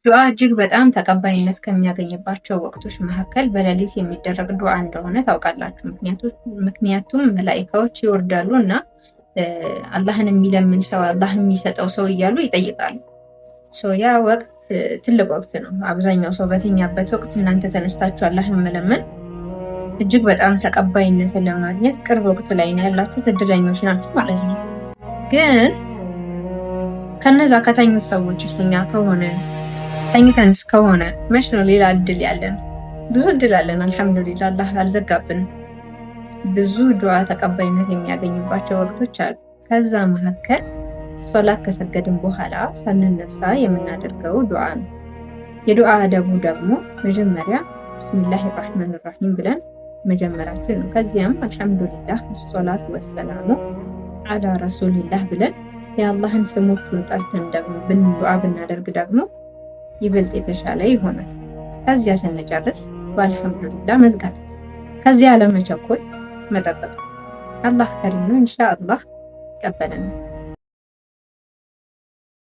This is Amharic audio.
ዱዓ እጅግ በጣም ተቀባይነት ከሚያገኝባቸው ወቅቶች መካከል በሌሊት የሚደረግ ዱዓ እንደሆነ ታውቃላችሁ። ምክንያቱም መላኢካዎች ይወርዳሉ እና አላህን የሚለምን ሰው አላህ የሚሰጠው ሰው እያሉ ይጠይቃሉ። So ያ ወቅት ትልቅ ወቅት ነው። አብዛኛው ሰው በተኛበት ወቅት እናንተ ተነስታችሁ አላህን መለመን እጅግ በጣም ተቀባይነትን ለማግኘት ቅርብ ወቅት ላይ ነው ያላችሁት፣ እድለኞች ናችሁ ማለት ነው። ግን ከነዛ ከተኙት ሰዎች እኛ ከሆነ ተኝተንስ ከሆነ መች ነው ሌላ እድል ያለን? ብዙ እድል አለን። አልሐምዱሊላህ፣ አላህ አልዘጋብንም። ብዙ ዱዓ ተቀባይነት የሚያገኝባቸው ወቅቶች አሉ። ከዛ መካከል ሶላት ከሰገድን በኋላ ሳንነሳ የምናደርገው ዱዓ ነው። የዱዓ አደቡ ደግሞ መጀመሪያ ብስሚላህ ራህማን ራሂም ብለን መጀመራችን ነው። ከዚያም አልሐምዱሊላህ ሰላቱ ወሰላሙ አላ ረሱሊላህ ብለን የአላህን ስሞቹን ጠርተን ደግሞ ዱዓ ብናደርግ ደግሞ ይበልጥ የተሻለ ይሆናል። ከዚያ ስንጨርስ በአልሐምዱሊላህ መዝጋት፣ ከዚያ አለመቸኮል፣ መጠበቅ። አላህ ከሪም ነው። ኢንሻአላህ ይቀበለናል።